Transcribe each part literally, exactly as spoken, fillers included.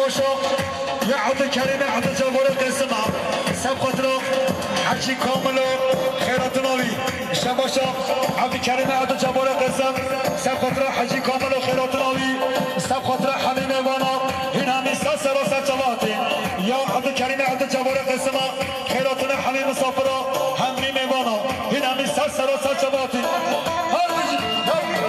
Şabaşa ya Evdilkerîmê Evdilcebarê Qêsima, seb xatira Hecî Kamilo xêratina wî. Şabaşa Evdilkerîmê Evdilcebarê Qêsim, seb xatira Hecî Kamilo xêratina wî. Seb xatira hemî mêvana, hîn hemî ser sera ser çava hatî. Ya Evdilkerîmê Evdilcebarê Qêsima, xêratina hemî misafira, hemî mêvana, hîn hemî ser sera ser çava hatî. Her bijî, her bijî.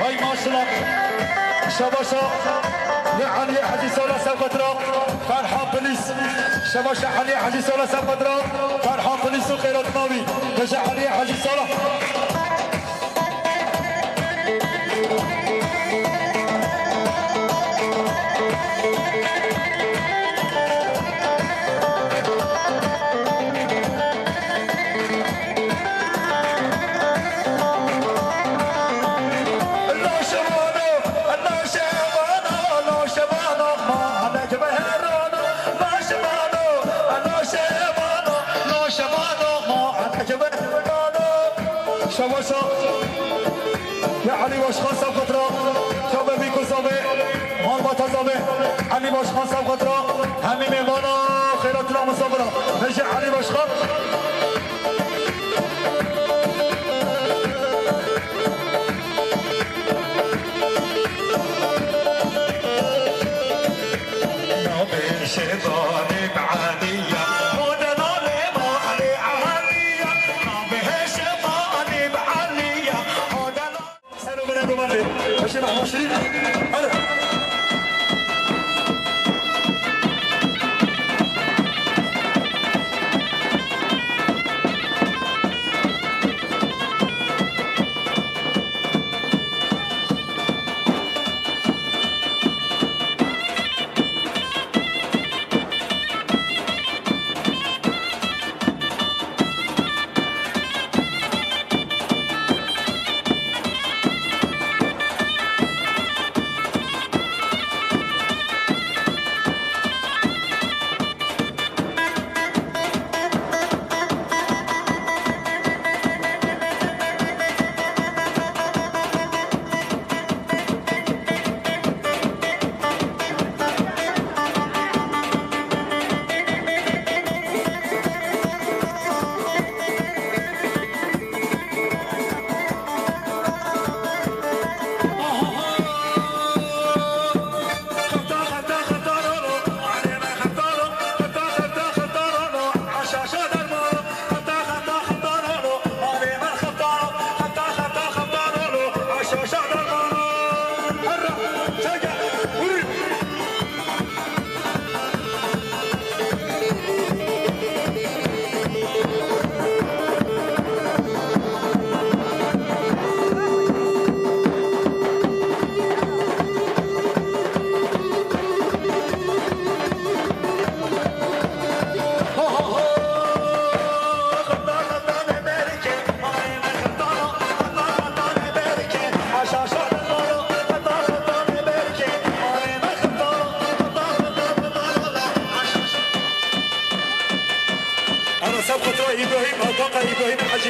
Hay maşallah. Şabaşa li Eliyê Hecî Sala seb xatira Ferhan Pilîs. Şabaşa Eliyê Hecî Sala seb xatira Ferhan Pilîs û xêratina wî. Beje Eliyê Hecî Sala. Şabaşa. Ya Elî Başkan seb xatira, çavê Bîko Zavê, malbata Zavê, Elî Başkan seb xatira, hemî mêvana xêratina misafira. Beje Elî Başkan. Ser û binê guman bê. Paşê Mehmet Şirîn. Hadi.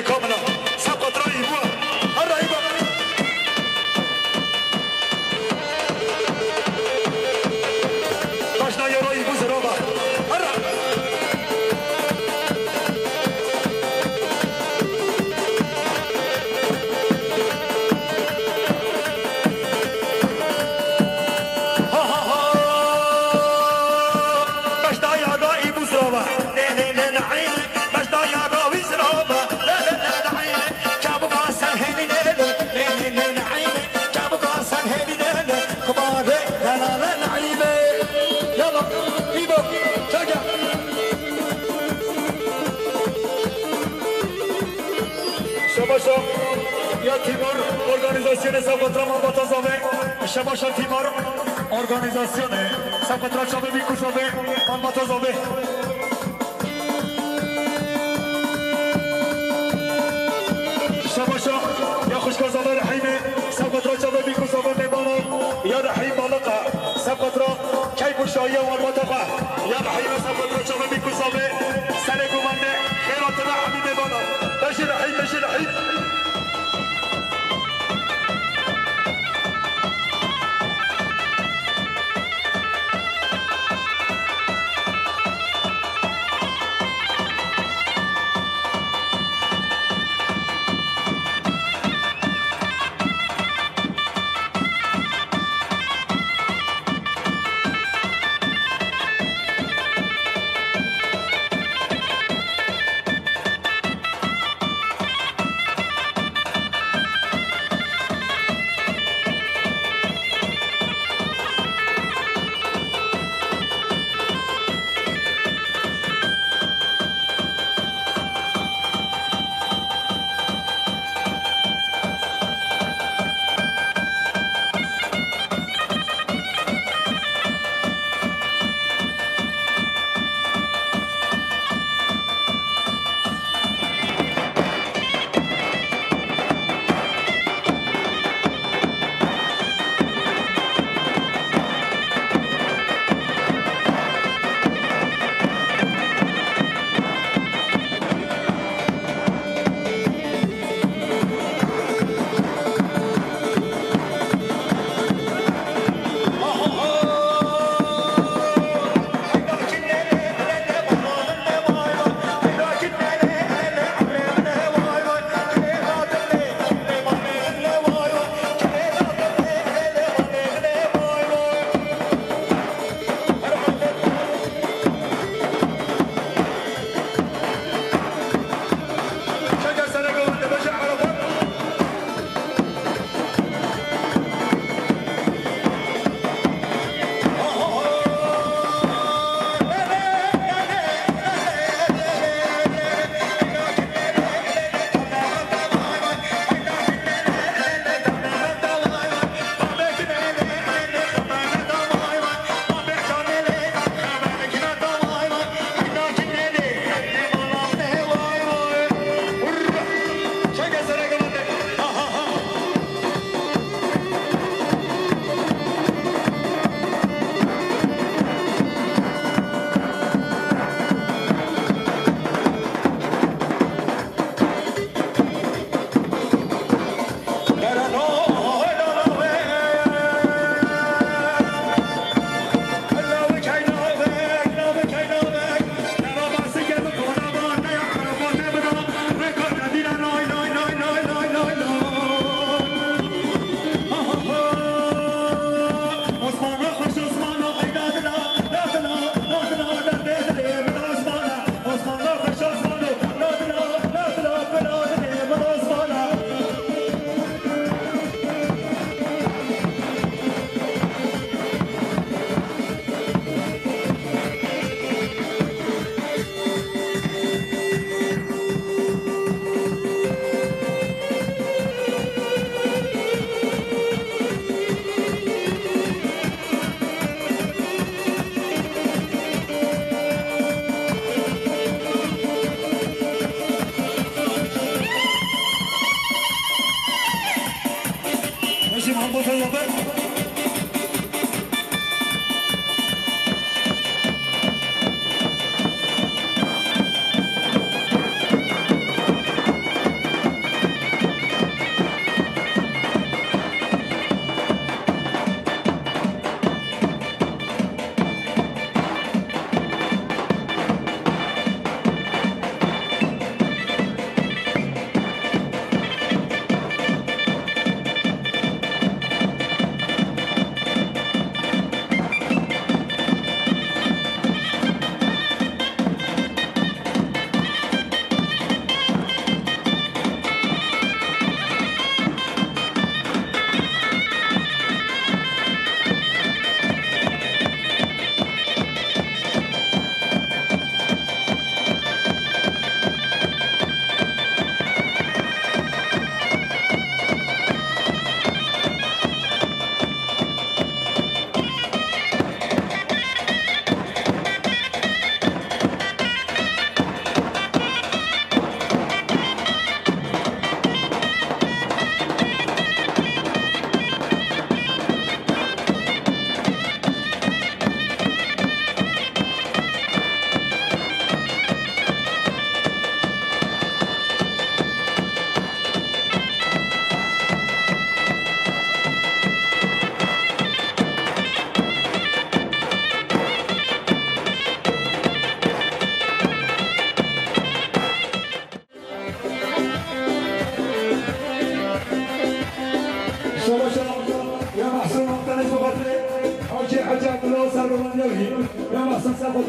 Kamila, Saqatra Îbû, herra Îbû. Taşna yara Îbû zirava. Herra. Ha, ha, ha. Taşna yara Îbû zirava. Lê, lê, lê, lê, lê. Beşta ya rawî sirava, le, le, le, le, le, çabuka sen hêvî le, le, le, le, le, le, le, çabuka sen hêvî le, le, kumarê, le, le, le, le, le. Yala, Îbo, çeke. Şebaşa ya Tîmar, organizasyonê Saqatra Malbata Zavê. Şebaşa Tîmar, organizasyonê Saqatra Çavê Bîkû Zavê, Malbata Zavê. Şebaşa ya xwişka Zavê Rehîmê, Saqatra Çavê Bîkû Zavê mêvana ya Rehîm Maliqa, Saqatra Keyf û Şahiya Malbata xwe. Ya Rehîmê Saqatra Çavê Bîkû Zavê, serê gumandê, xêra tine hemî mêvana. Beşî Rehîm, beşî Rehîm.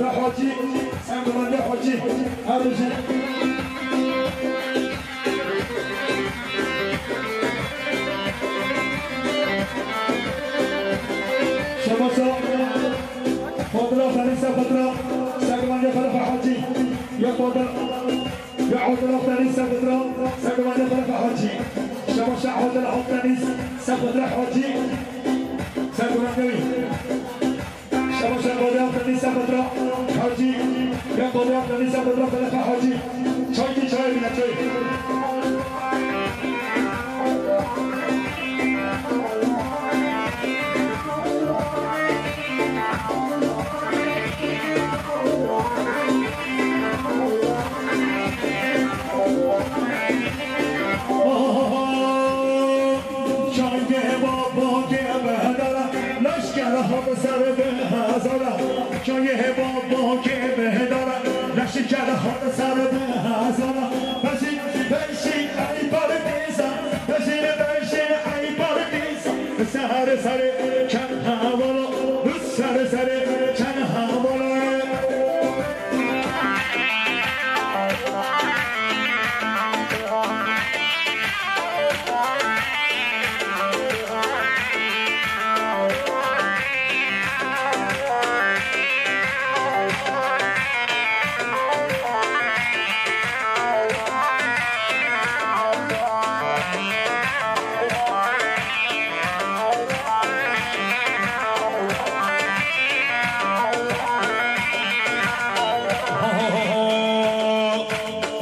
Hacî, Serdar Hacî, her bijî. Şebaşa, Fadila Fenî Sefetra, Serdar Xalifa Hacî, ya Fadil, ya Abdullah Fenî Sefetra, Serdar Xalifa Hacî. Şebaşa Abdullah Fenî Sefetra Hacî, Serdar Şebaşa Badê Afrînî Sefetra Hacî, ya Badê Afrînî Sefetra Felexa Hacî. Çay ki çay bile çay. Çayê baba ke behdara, leşker hat ser bi hezara. Çayê baba ke behdara, leşker hat ser bi hezara. Beşî, beşî, ey pardîsa, beşî, beşî, ey pardîsa. Ser serê çend hevala, ser serê çend hevala.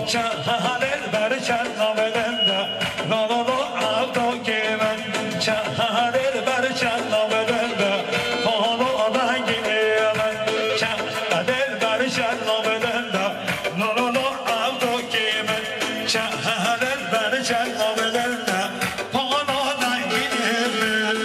Çend ber çend nabedende, la la la, avdo ke ben. Çend ber çend nabedende, pano rengîne ben. Çend ber çend nabedende, la la la, avdo ke ben. Çend ber çend nabedende, pano rengîne ben.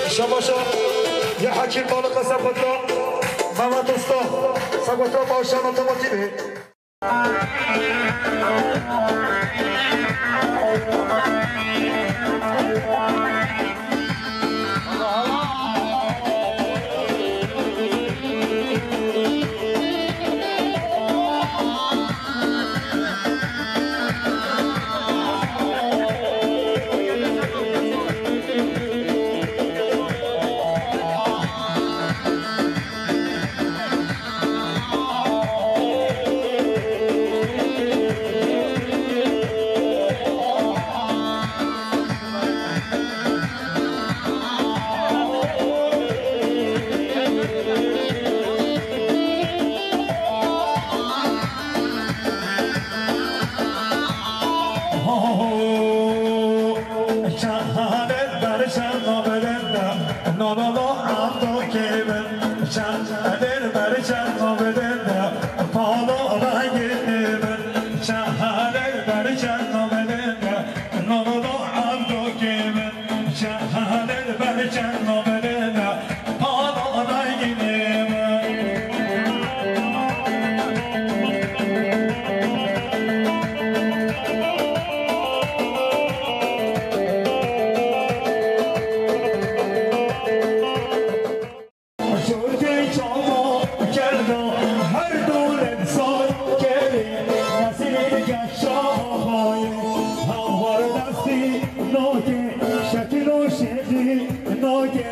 Şebaşa ya Hekîm Balıklı Sefetra, Mehmet Usta, Sefetra Bağışan Otomotivi. Çahadet berşen nabelende, no, no, no, avdo kevin. Çahadet berşen nabelende, palo rengin min. Çahadet berşen nabelende, no, no, no, avdo kevin. Şehadet berçen nabedene, pano rengîne me. Şortê çava kerda her dûret sar kerê, nesîlê geşa xayê, hawar destî nokê, şekil û şêxî nokê,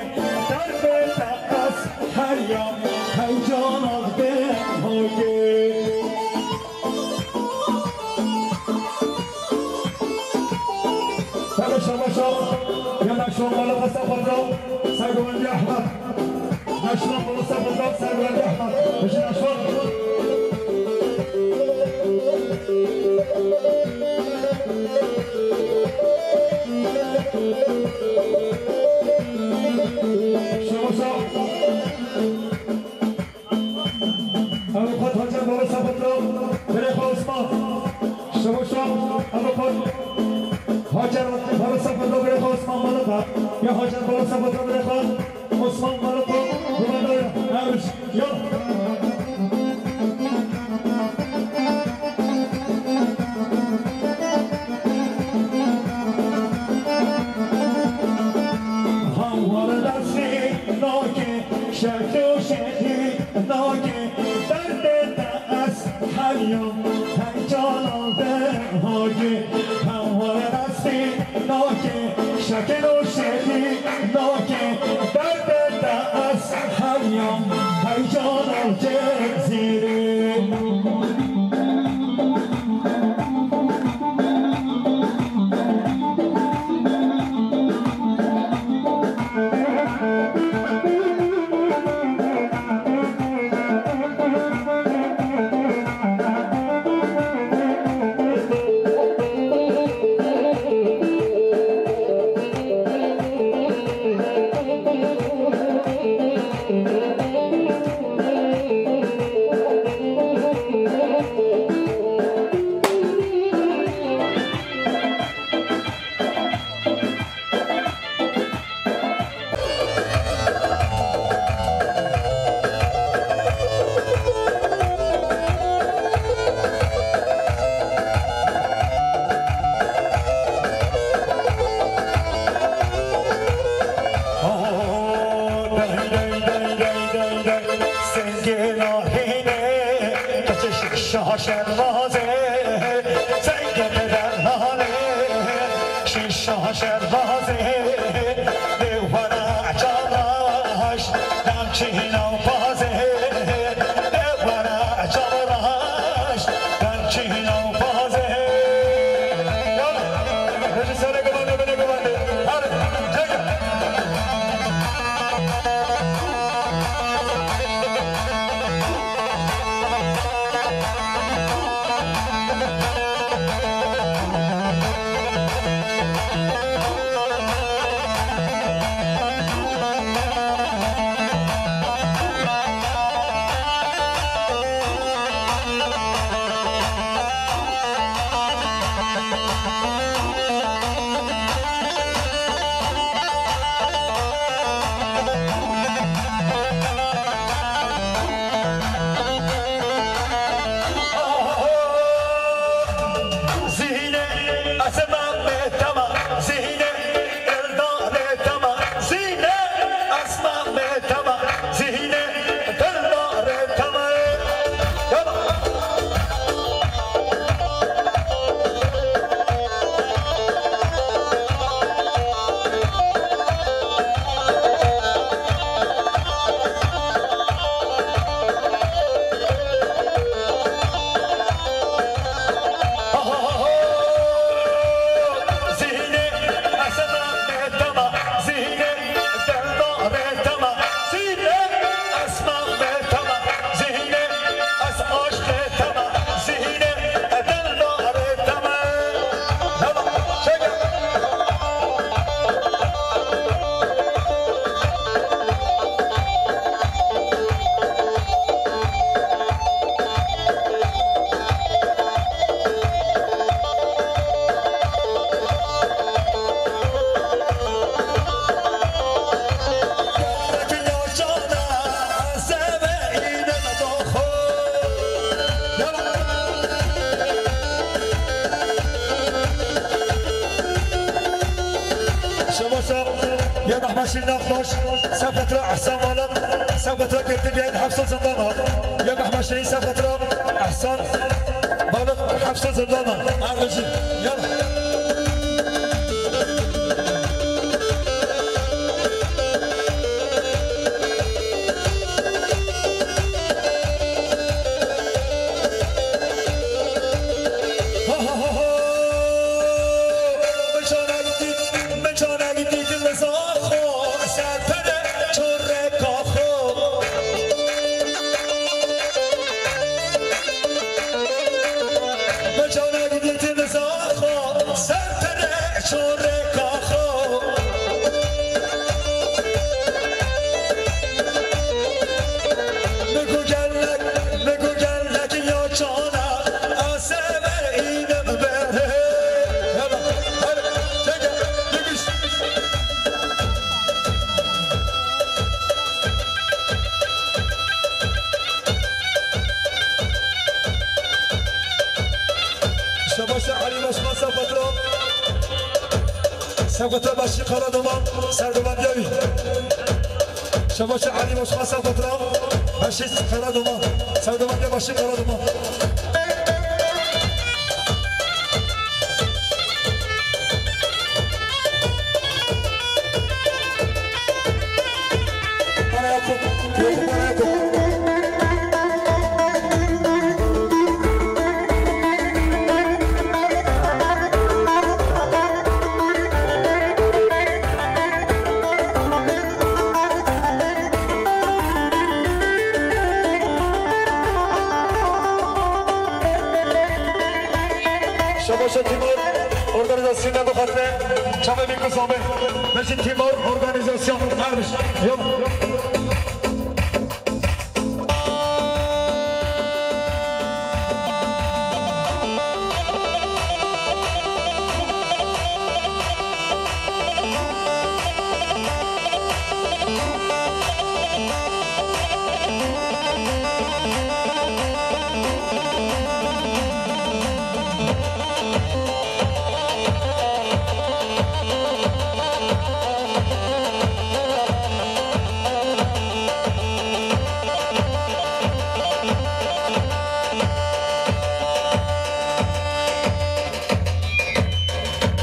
derbê teqes her ya, heycanak bê hokê. Belê şabaşa ya Neşvan Mala Xesa Xwedra, Sergowendî Ehmed. Neşvan Mala Xesa Xwedra, Sergowendî Ehmed. Bijî Neşvan. Şabaşa. Avukat Hacer Baba Sabitlo, Berek Osman. Şabaşa, avukat Hacer Baba Sabitlo, Berek Osman Malika. Ya Hacer Baba Sabitlo, Berek Osman Malika. Guvendaya, Ermiş. Hawar destî nake, şeto şehî nake, derdê te ez heriyam, hey canan de hake. Hawar destî nake, şeto şehî nake, derdê te ez heriyam, hey canan Cezîrê. Singê nahînê, keçê şaş şerbazê, singê te dernanê, şîş şaş şerbazê, dê were çalaş, dem çîna pazê, dê were çalaş, dem çîna pazê. Ya, rejîserê gumane, bine gumane. Hadi, çeke. Zihînê esma me tema, zihînê Eldanê tema, zihînê esma me tema, zihînê Eldanê tema. Tema. Şema ser, ya Mehmet Şirin Akbaş, Sefetra Ehsan Malak, Sefetra Keptin Bey'in hepsi zindana. Ya Mehmet Şirin Sefetra Ehsan Malak hepsi zindana. Arıcı, ya. Şabaşa Elî Başkan Sefetra. Sefetra Beşîr Karaduman, sergovendiya wî. Şabaşa Elî Başkan Sefetra, Beşîr Karaduman, sergovendiya Beşîr Karaduman. Bana yakın, yakın, bana yakın. Şabaşa Timur, organizasyonda bu xatine çavê bî ku zabe. Beşîr Timur, organizasyon, ermiş. Yok.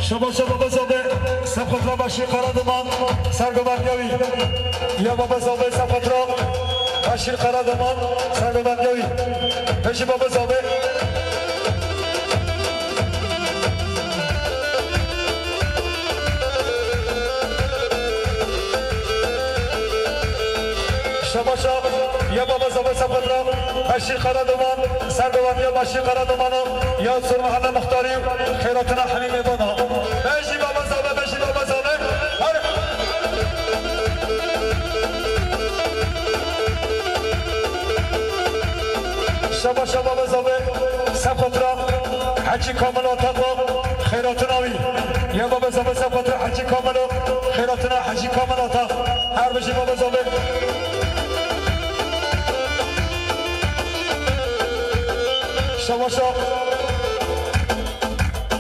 Şabaşa Baba Zabe, Sefetra Beşîr Karaduman, sergovendiya wî. Ya Baba Zabe, Sefetra Beşîr Karaduman, sergovendiya wî. Beşîr Baba Zabe. Şabaşa ya Baba Zabe Sefetra, Beşîr Karaduman, sergovendiya Beşîr Karaduman û ya Sur Mehemmed Muxtarî, xeyratina hemî mêvana. Beşî Baba Zabe, beşî Baba Zabe. Her Şabaşa Baba Zabe Sefetra, Hecî Kamil Atako, xeyratina wî. Ya Baba Zabe Sefetra, Hecî Kamilo, xeyratina Hecî Kamil Ata. Her bijî Baba Zabe. Şabaşa.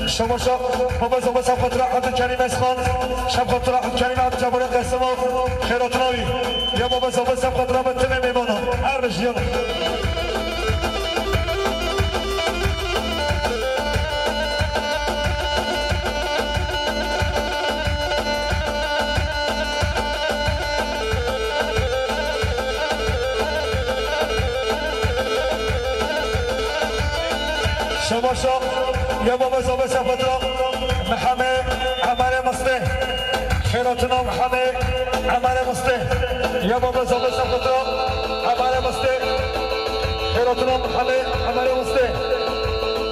Şabaşa Baba Zabe Sefetra Abdülkerim Esman, Sefetra Abdülkerim Abdülcabbar Qasımov, xeyratina wî. Ya Baba Zabe Sefetra bi timê mêvana. Her bijî. Şabaşa ya Baba Zabe Sefetra Mihemê Emerê Mistê. Xeyratina Mihemê Emerê Mistê. Ya Baba Zabe Sefetra Emerê Mistê. Xeyratina Mihemê Emerê Mistê.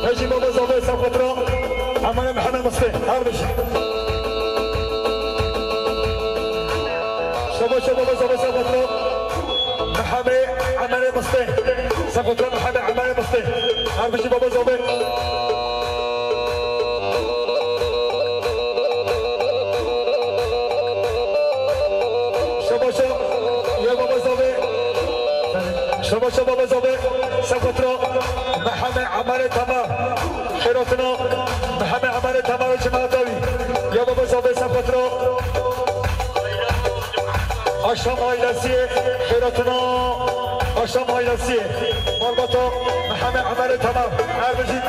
Hecî Baba Zabe Sefetra Emerê Mihemê Mistê. Her bijî. Şabaşa Baba Zabe Sefetra Mihemê Emerê Mistê. Sefetra Mihemê Emerê Mistê. Her bijî Baba Zabe. Şabaşa ya Baba Zabe. Şabaşa Baba Zabe. Sefetra Mihemê Emerê Temam. Xeyratina Mihemê Emerê Temam û cemaeta wî. Ya Baba Zabe Sefetra. Aşam ailesî, xeyratina Aşam ailesî. Malbata Mihemê Emerê Temam. Her bijî.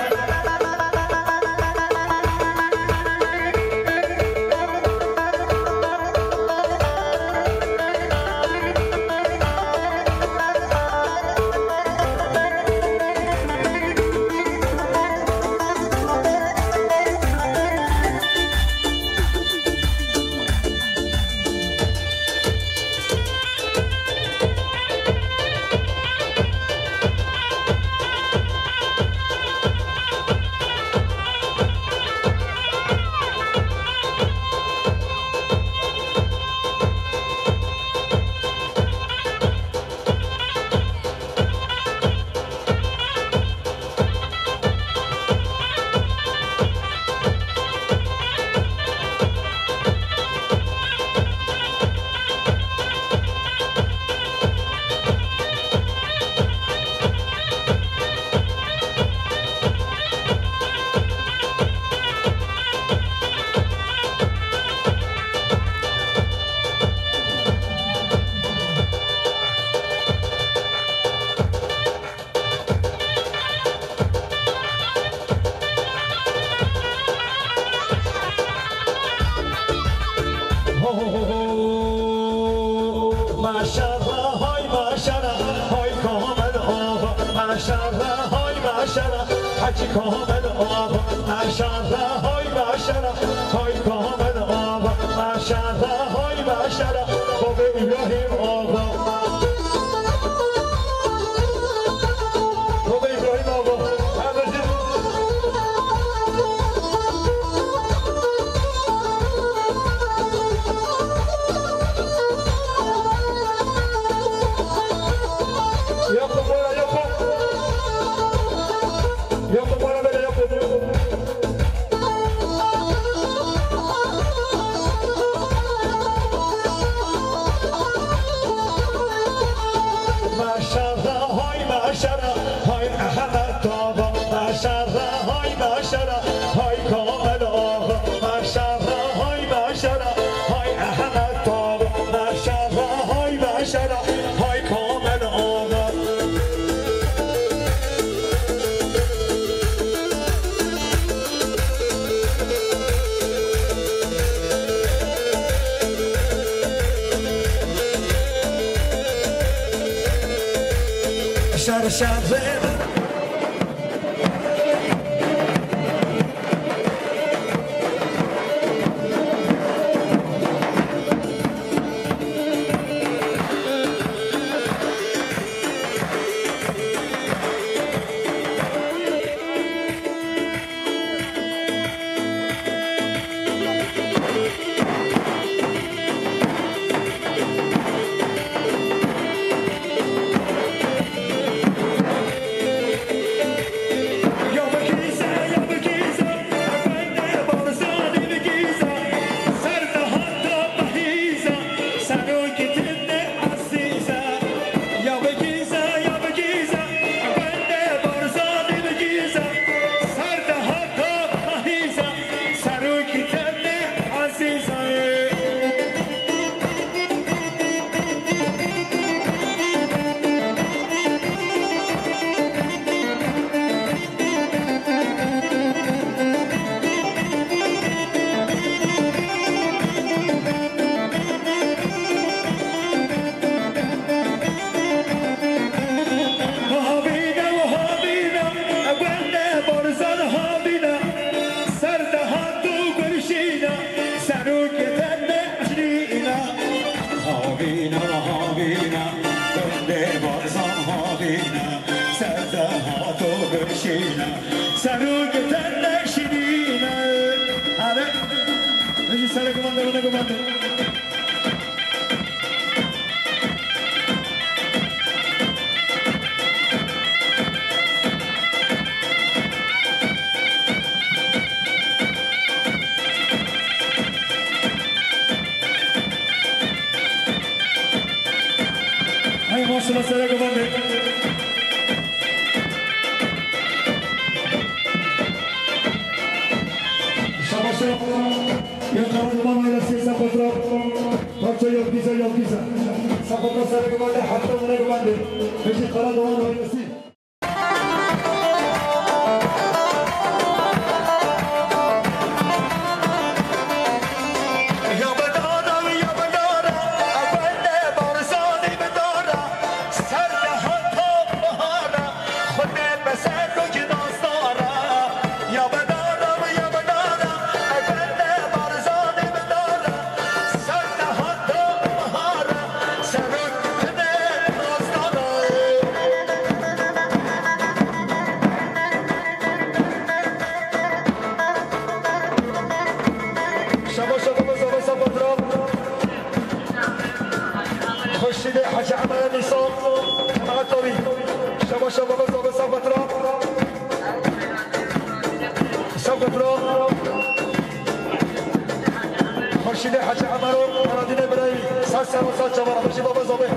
Maşallah, hay maşallah, Hacı Kamil Ağa. Maşallah, hay maşallah, hay Kamil Ağa. Maşallah, hay maşallah, Baba İbrahim Ağa. Baba İbrahim Ağa. Emredin. Yapın böyle, yapın. Yapın böyle, böyle yapın. Maşallah, hay maşallah, hay Ahmet Baba. Maşallah, hay maşallah, hay Kamil Ağa. Maşallah, hay maşallah, hay Ahmet Baba. Maşallah, hay maşallah, hay Kamil Ağa. Şer şer. Havîna, havîna, gundê Barzan havîna, ser dahat û gurşîna, serokê te ne ecrîna. Havîna, havîna, gundê Barzan havîna, ser dahat û gurşîna, serokê te ne şirîna. Are, bijî serê gumandê, gumandê. Hey, maşallah, serê gumandê. Şabaş, şabaş. Ya Karaduman ailesi, Sefatra. Parça yok, güzel yok, güzel. Sefatra serê gumandê, hafta gumandê. Peki Karaduman ailesi. Şabaş, şabaş, şabaş, şabaş, şabaş. Xurşîdê Hecî Emer Nîsan, Mehmet Tavî. Şabaş, şabaş, şabaş, şabaş. Sewqet ra. Xurşîdê Hecî Emero, Eradînê Birayî, sed serra sed çavan, Xurşîd Baba Zabê.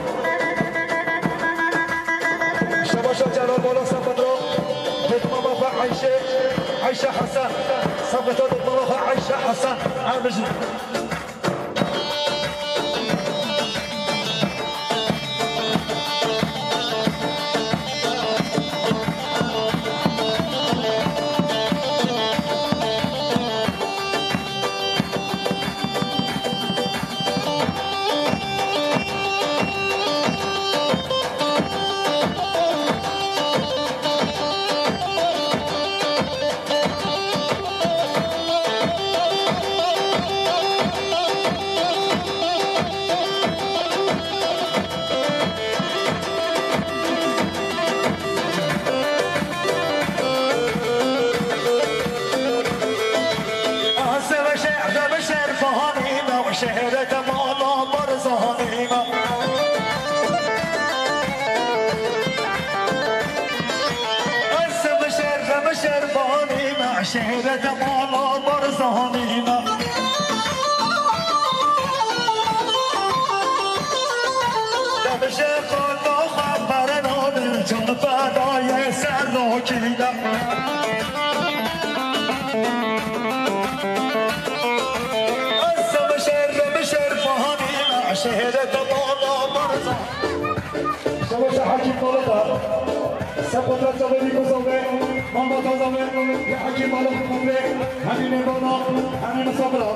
Şebaşa Celal Bala, sewqet ra. Dotmama xwe Eyşe, Eyşe Hesen. Sewqet ra dotmama xwe Eyşe Hesen. Her bijî. Şehre de mala Barzanî ne. Demşe qata xeber nabin, can fedayê Serokî ne. Ez şerre şerfanî ne, şehre de mala Barzanî. Şebaşa Hekîm Balık da. Sepatra Çavê Nîkû Zavê, Mamba Tazavê, ya Hekîm Balık Mutlu, hemî mêvana, hemî misafira.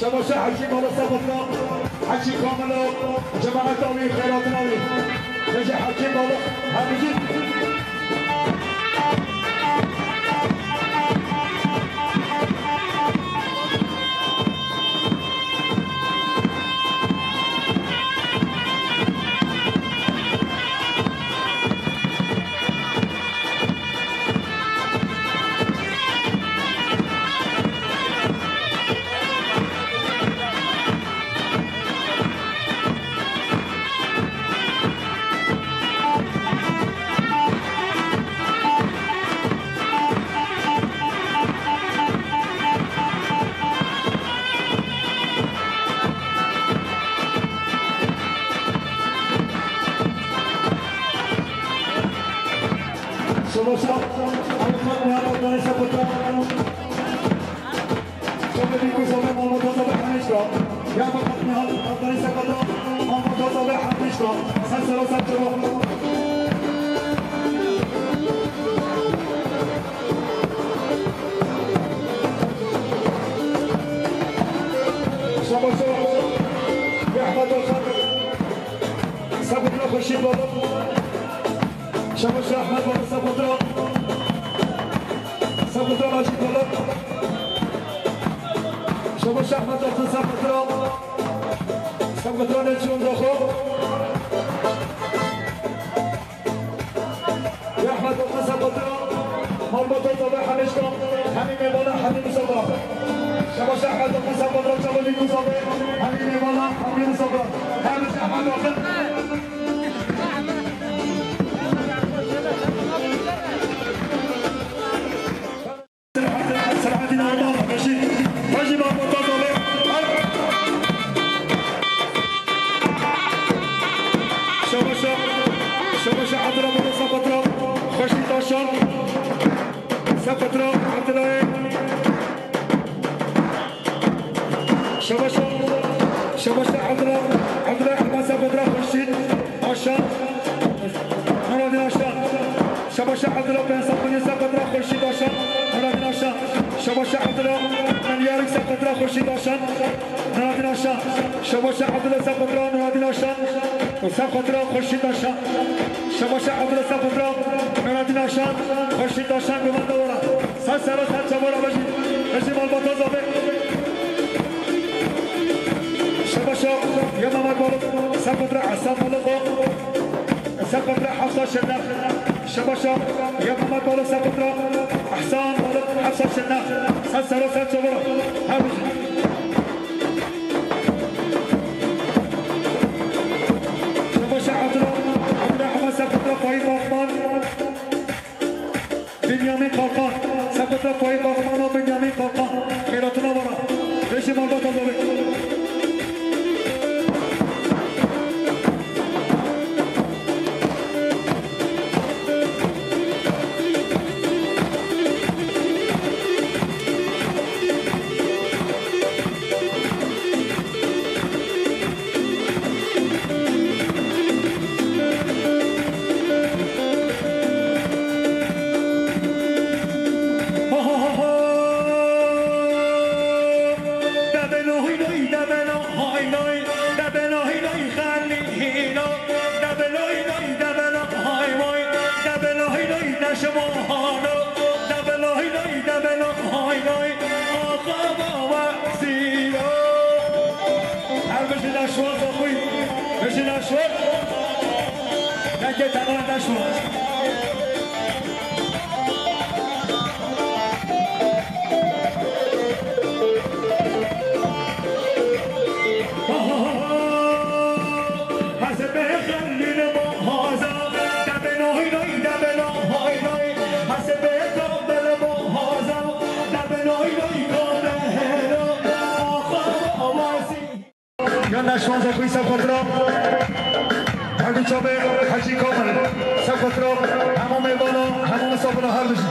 Şebaşa Hekîm Balık sepatra, Hekîm Kamilo, cemaet avî, xeyratın avî. Hecî Hekîm Balık, hemî jî. Şebaşa, Avukat Nihat Abdalay Sepatra. Şebaşa Nîkû Zavê, Mamba Tazavê, hemî jî. Ya Avukat Nihat Abdalay Sepatra, Mamba Tazavê, hemî jî. Ser sero ser çevo. Şebaşa, ya Ehmed Bakan. Sepatra Xurşîd Balık. Şebaşa Ehmed Balık, sepatra. Sepatra Macîd Balık. Şebaşa Ehmed Bakan, sepatra. Sepatra Neçî Ondaxo. Ya Ehmed Bakan, sepatra. Malbata Zavê, hemî jî. Hemî mêvana, hemî misafira. Şebaşa Ehmed Bakan, sepatra, Çavê Nîkû Zavê, hemî mêvana, hemî misafira. Hemî jî Ehmed Bakan. Selahattin Arman, Reşîd, Hacî Mahmut Tazavê. Şebaşa, Şebaşa Abdullah Baba Sepatra, Xurşîd Taşan, Sepatra, Abdullahê. Şebaşa, Şebaşa Abdullah, Abdullah Ehmed Sepatra, Xurşîd Taşan. Nuradîn Aşa. Şebaşa Abdullah ben Sapıncı Sapatra Xurşîd Aşa. Nuradîn Aşa. Şebaşa Abdullah ben Yarık Sapatra Xurşîd Aşa. Nuradîn Aşa. Şebaşa Abdullah Sapatra Nuradîn Aşa. Sapatra Xurşîd Aşa. Şebaşa Abdullah Sapatra Nuradîn Aşa. Xurşîd Aşa, gumanda wara. Sa sera sa çavara bejî. Bejî malbata zabe. Şebaşa Yamamak Balık. Sapatra Hasan Balık. Sepatra Hafsa Şirnex. Şebaşa ya Mehmet Balık Sepatra. Ehsan Balık Hafsa Şirnex. Sen sero sen çavura. Her bir. Şebaşa Abdullah. Abdullah Ahmet Sepatra Faik Bakman. Bünyamin Kalkan. Sepatra Faik Bakman o Bünyamin Kalkan. Xeyratına vara. Reji malda tazalı. Debelo hînoy, debelo haynoy, debelo hînoy xelî hîno, debelo hînoy, debelo haymoy, debelo hînoy neşmo hano, debelo hînoy, debelo haynoy, axa baba zîno. Her bijî neşwaz oxuy, bijî neşwaz. Dengê tena neşwaz. Hesibê xelîl mohaza, debelo hînoy, debelo haynoy. Hesibê kabel mohaza, Xwî Sefqatra, Hecî Çavê, Hecî Kamil, Sefqatra, hemû mêvana, hemû misafira her bijî.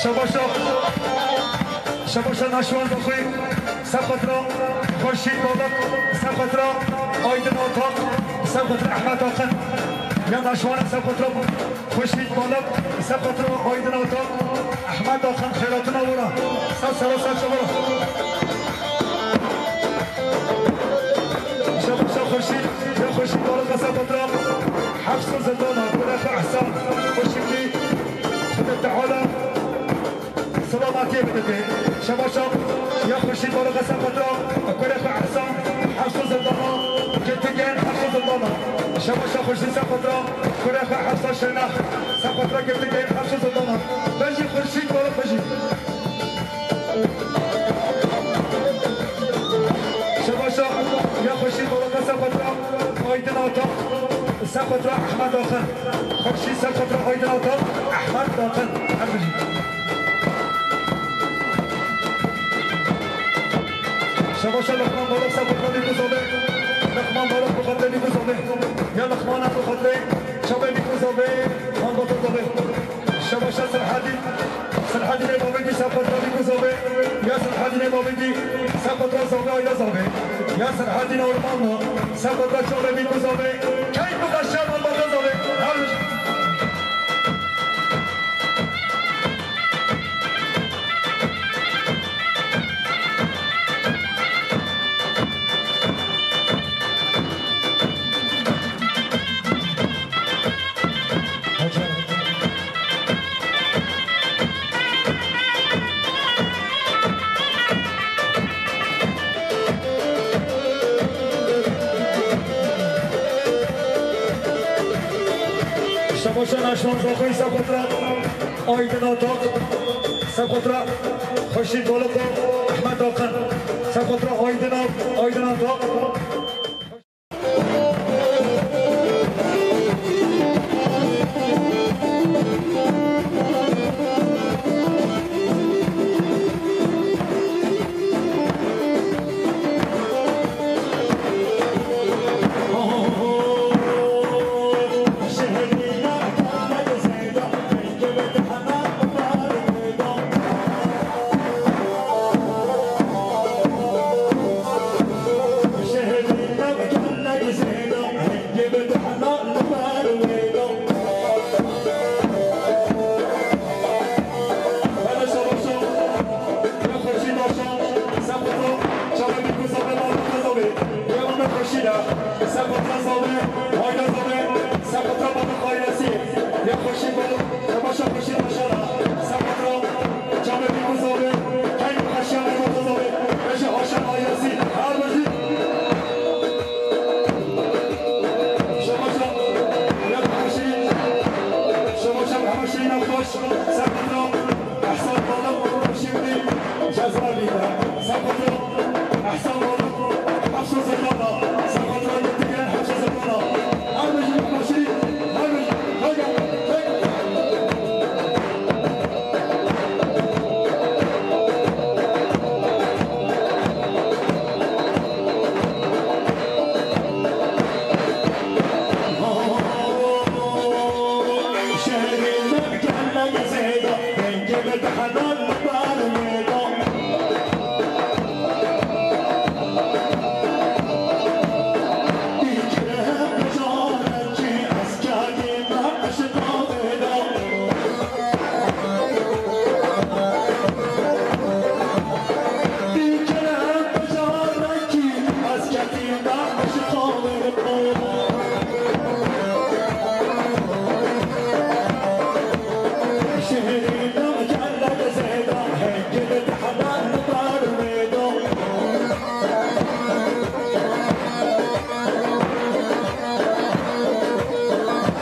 Şebaşa, şebaşa Naşwan Daxwî, Sefqatra, Xurşîd Balak, Sefqatra, Aydin Atak, Sefqatra Ehmed Axin. Ya Naşwana Sefqatra. Xurşîd Balak, Sefqatra Aydin Atak, Ehmed Axin xêratina wira. Sağ sera sağ çavura. Şebaşa Xurşîd, ya Xurşîd Balak Sefqatra, Hefsa Zindana, Kurexa Ehsan, Xurşîdî, Xuda Teala, Selametiyê bidike. Şebaşa ya Xurşîd Balak Sefqatra, Kurexa Ehsan, Hefsa Zindana, Girtîgên Hefsa Zindana. Şebaşa Xurşîd Sefqatra, Kurexa Hefsa Şirnex, Sefqatra Girtîgên Hefsa Zindana. Bejî Xurşîd Balak bejî. Şebaşa ya Xurşîd Balak Sefqatra, Aydin Atak, Sefqatra Ehmed Axin. Xurşîd Sefqatra Aydin Atak, Ehmed Axin. Her bijî. Şebaşa Luqman Balak Sefqatra Bîkû Zavê. Luqman Balak bi xatirê Bîkû Zavê. Ya Luqmana bi xatirê Çavê Bîkû Zavê. Malbata Zavê. Şebaşa Serhedî. Serhedînê Bavêdî Sefqatra Bîkû Zavê. Ya Serhedînê Bavêdî Sefqatra Zavê Ayda Zavê. Ya Serhedînê Ormanlı Sefqatra Çavê Bîkû Zavê. Keyf û xweşiya malbata Zavê. Her bijî. Şebaşa Naşwan Daxwî Sefqatra Aydin Atak, Sefqatra Xurşîd Balak, Ehmed Axin, Sefqatra Aydin Ak-, Aydin Atak.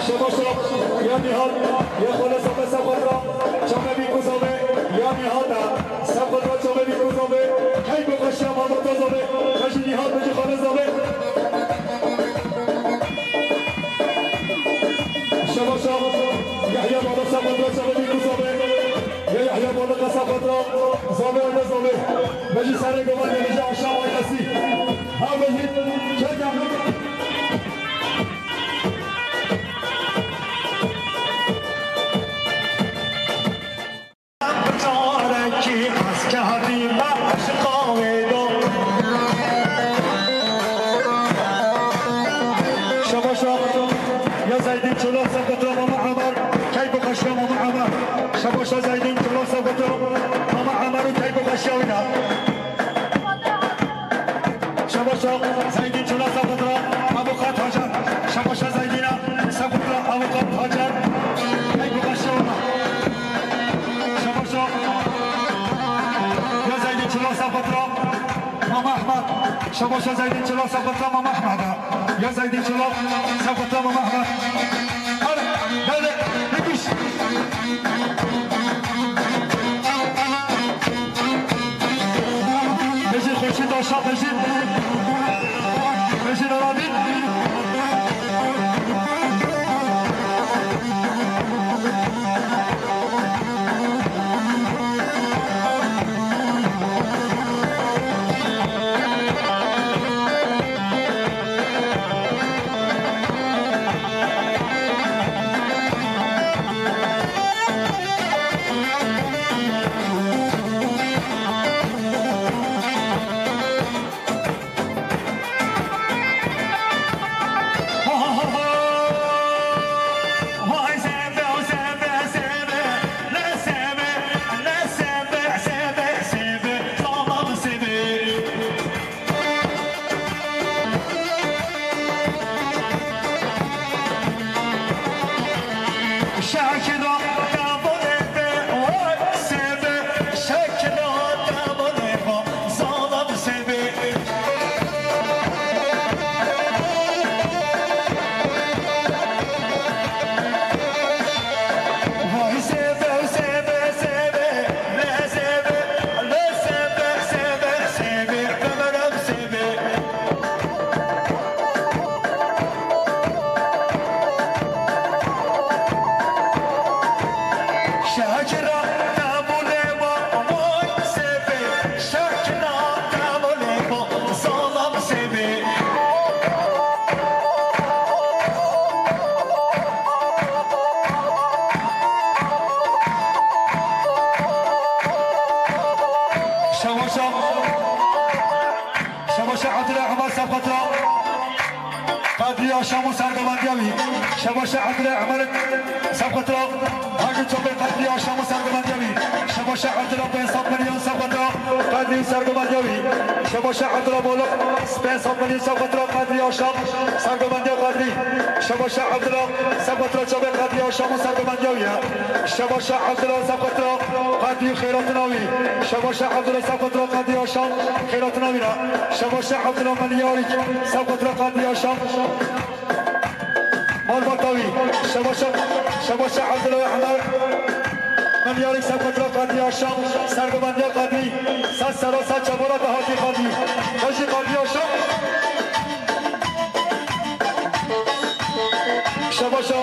Şebaşa, ya Nîhat, ya Xwele Zabe Sefqatra, Çavê Bîkû Zabe, ya Nîhat e, Sefqatra Çavê Bîkû Zabe, keyf û xweşiya malbata Zabe, xweşî Nîhat bicî Xwele Zabe. Şebaşa, Yahya Baba Sefqatra Çavê Bîkû Zabe. Govan gelişi aşağı oynasın. Hamilin, çek yakın. Bi carekî ez kevîme eşiqa wê do. Şebaşa ya Zeydîn Çolak, Sefqetra Mama Emer, keyf û xweşiya Mama Emer. Şebaşa Zeydîn Çolak, Sefqetra Mama Emer û keyf û xweşiya wî ne. Şebaşa Zeydîn Çolak, Sefqetra Avukat Hacer. Şebaşa Zeydîna, Sefqetra Avukat Hacer. Keyf û xweşiya wî ne. Şebaşa ya Zeydîn Çolak, Sefqetra Mama Ehmed. Şebaşa Zeydîn Çolak, Sefqetra Mama Ehmed. Ya Zeydîn Çolak, Sefqetra Mama Ehmed. Hadi, hadi, yetiş. Bejin Xurşîd Aşa, bejin. Bejin Arabî. Şebaşa, Şebaşa Abdullah Ahmet Sefqetra. Qedrî aşam û sergovendiya wî. Şebaşa Abdullah Ahmet Sefqetra. Hacı Çobê qedrî aşam û sergovendiya wî. Şebaşa Abdullah Behzat Milyon Sefqetra. Qedrî sergovendiya wî. Şebaşa Abdullah Bolok Behzat Milyon Sefqetra. Qedrî aşam sergovendiya qedrî. Şebaşa Abdullah Sefqetra Çobê qedrî aşam û sergovendiya wî ye. Şebaşa Abdullah Sefqetra qedrî xêratina wî. Şebaşa Abdullah Sefqetra qedrî aşam xêratina wî ne. Şebaşa Abdullah Melyarîk Sefqetra qedrî aşam. Malbata wî. Şebaşa, Şebaşa Abdullah Ehmer Melyarîk Sefqetra qedrî aşam. Sergovendiya qedrî. Sed sera sed çavara dahatî qedrî. Qejî qedrî aşam. Şebaşa.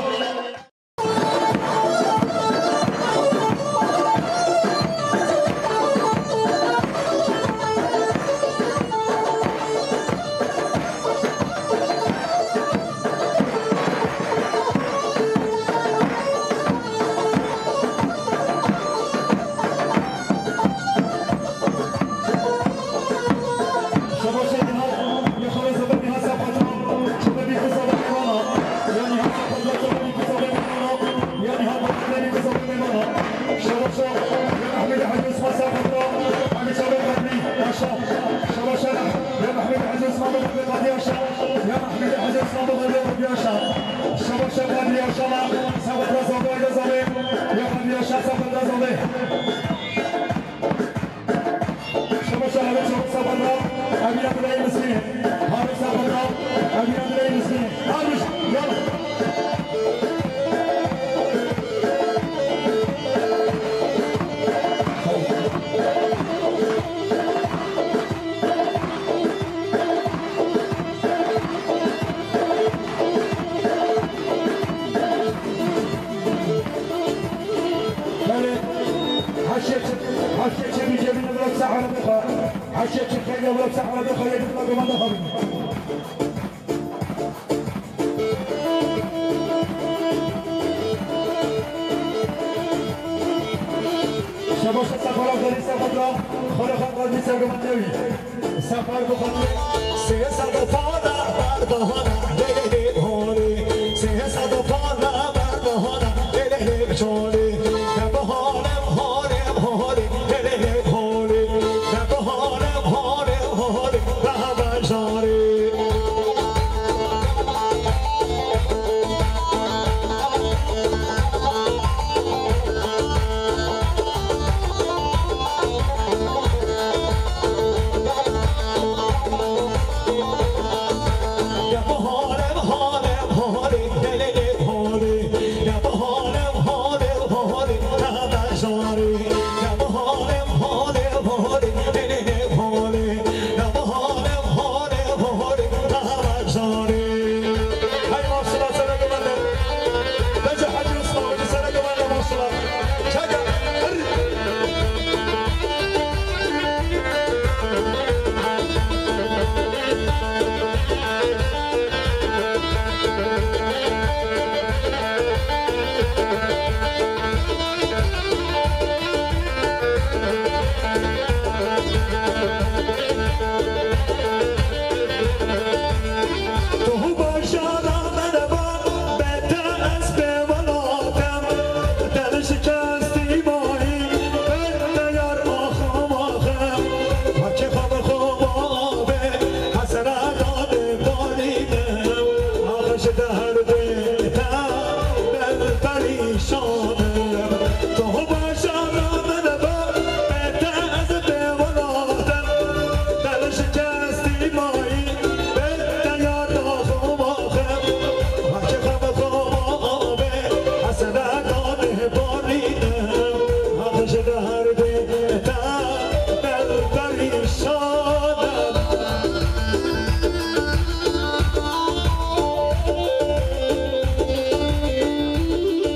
Çi xêr ya, wek sehra de xwe yê dikme, gumanda xwe bîne. Şebaşa sefara xwe dîsa xwe da, xwe xwe xwe dîsa gumanda wî. Sefar bu xwe. Sê sed pare berdana, lê lê lê holê. Sê sed pare berdana, lê lê lê holê. Ne bahane, bahane, bahane, lê lê lê holê. Ne bahane, bahane, bahane, daha bajarê.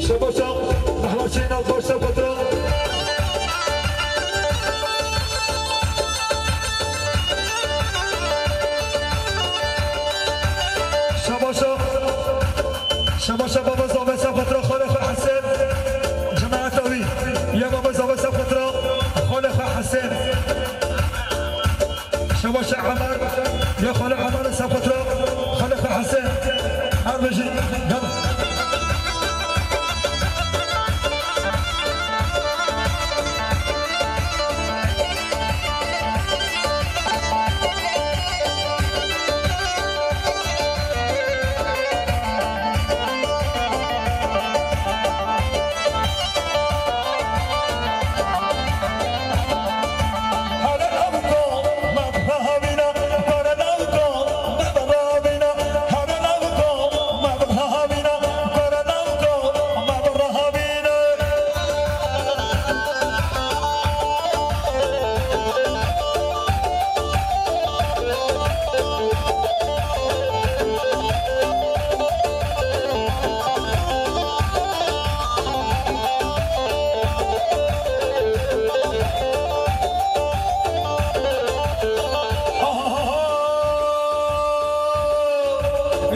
Şebaşa, Mehmet Şenal, Koçsa Petra. Şebaşa, Şebaşa Baba Zave Sefetra, Xalê xwe Hesen, cemaeta wî. Ya Baba Zave Sefetra, Xalê xwe Hesen. Şebaşa Emer, ya Xalê Emer Sefetra, Xalê xwe Hesen. Her bijî, gel.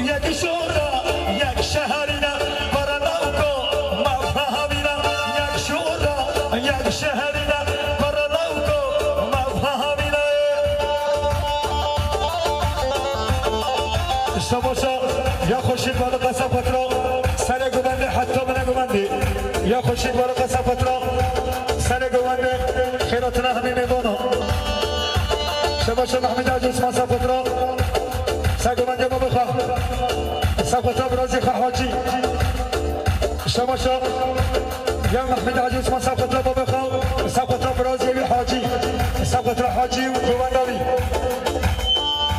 Yek şora, yek şeherîne, Karanawko, me fehemîne. Yek şora, yek şeherîne, Karanawko, me fehemîne. Şebaşa, ya xweşî baliqa Sefetra, serê guvendê heta min e guvendê. Ya xweşî baliqa Sefetra, serê guvendê, xêratina hemî mêvana. Şebaşa Mehmîd Hacî Osman Sefetra, ser guvendê babê xwe. Sefetra birazê xwe Hacî. Şebaşa ya Mehmîd Hacî Osman Sefetra babê xwe. Sefetra birazê wî Hacî. Sefetra Hacî û guvenda wî.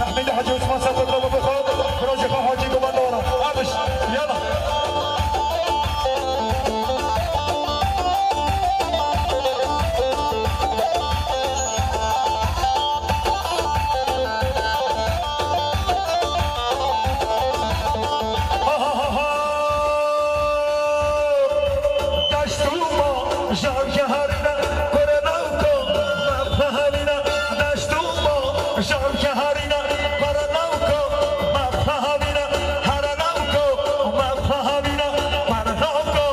Mehmîd Hacî Osman Sefetra babê xwe. Birazê xwe Hacî guvenda wana. Abiş, yala. Şam şeharîne, Karanawko, me xwe havîne, Haranawko, me xwe havîne, Karanawko,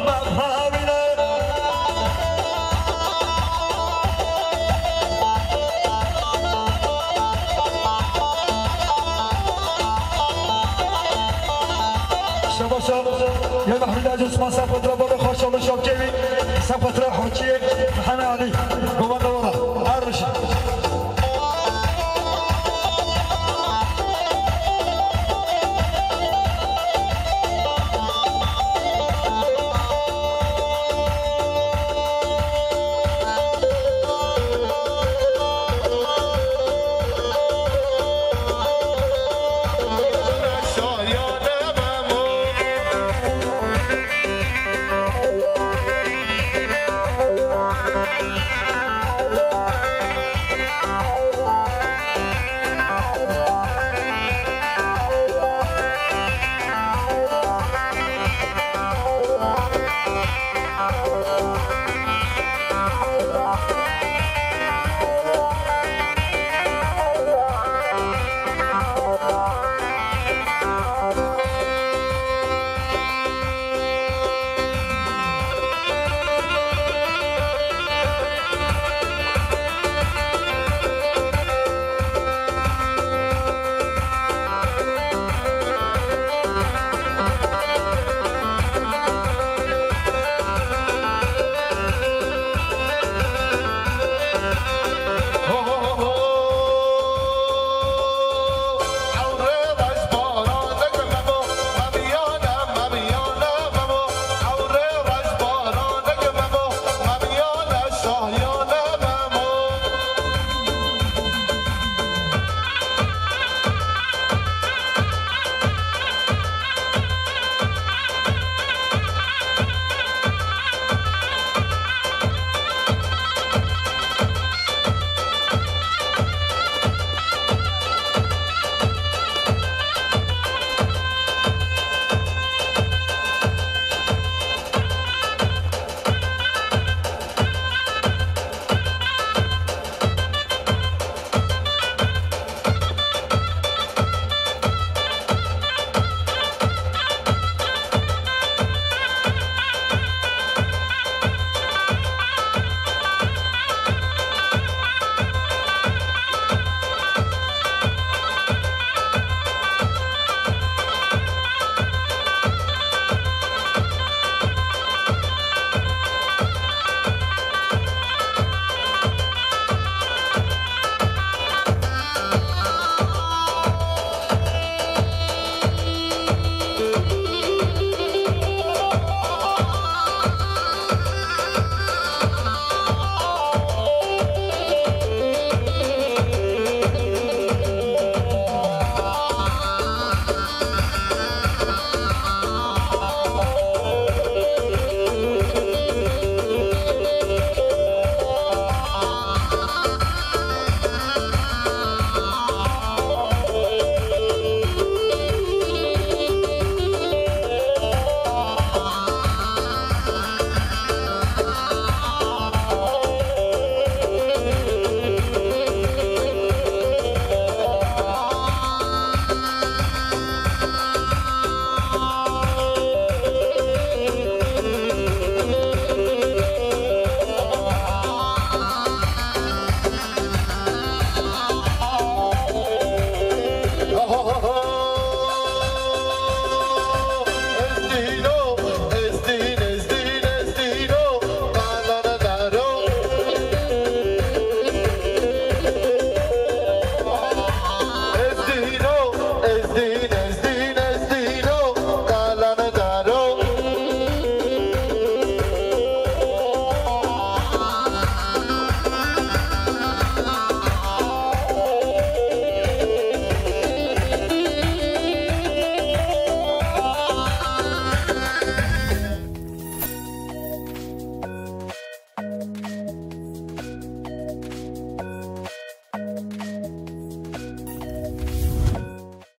me xwe havîne. Şabaşa, ya Mehmet Hacı Osman Sefatra, baba xwe şalı şapkevî, Sefatra Hacı, Mehmet Ali, Govan